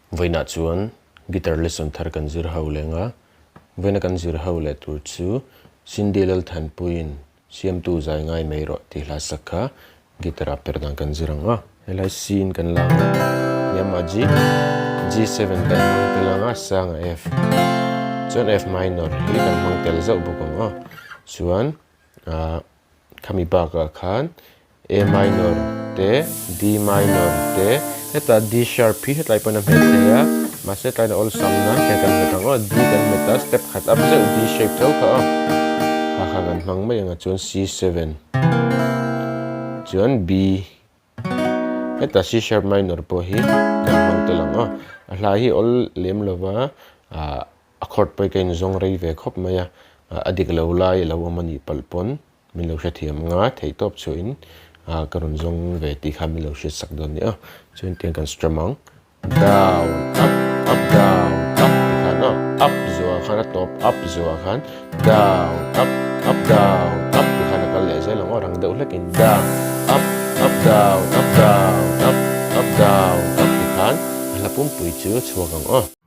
Vawiinah chuan guitar lesson thar kan zir ho leng a, vawiina kan zir ho leh tur chu Cindy Lalthanpuiin Siamtu zai ngai mai rawh tih hla sak kha guitar ah per dan kan zir ang a, helai C in kan lang a, hniamah G, G7 kan hmang tel ang a, sangah F, chuan F minor hi kan hmang tel zauh bawk ang a, chuan ah khami bakah khan A minor te, D minor te, hetah D sharp hi hetlai pawn a hmet thei a, mahse tlaiin a awlsam na hian kan hmet ang aw, D kan hmet a, step khat up zeuh D shape tho kha aw, kha kha kan hmang mai ang a chuan C7 chuan B hetah C sharp minor pawh hi kan hmang tel ang aw, a hla hi awl lem lova ah a chord pawh hi ka inzawng rei ve khawp mai a, a dik lo lai a lo awm a nih palh pawn. Min lo hrethiam nga theih tawp chuahin ka rawn zawng ve tih kha min lo hriat sak dawn nia. Chuan tiang kan strum ang. Down, up, up, down, up ti khan aw. Up zuah khan a tawp up zuah khan down, up, up, down, up ti khan a kal leh zel ang aw. Rang deuh hlekin down, up, up, down, up, down, up, up, down, up ti khan a hla pumpui chu a chhuak ang aw.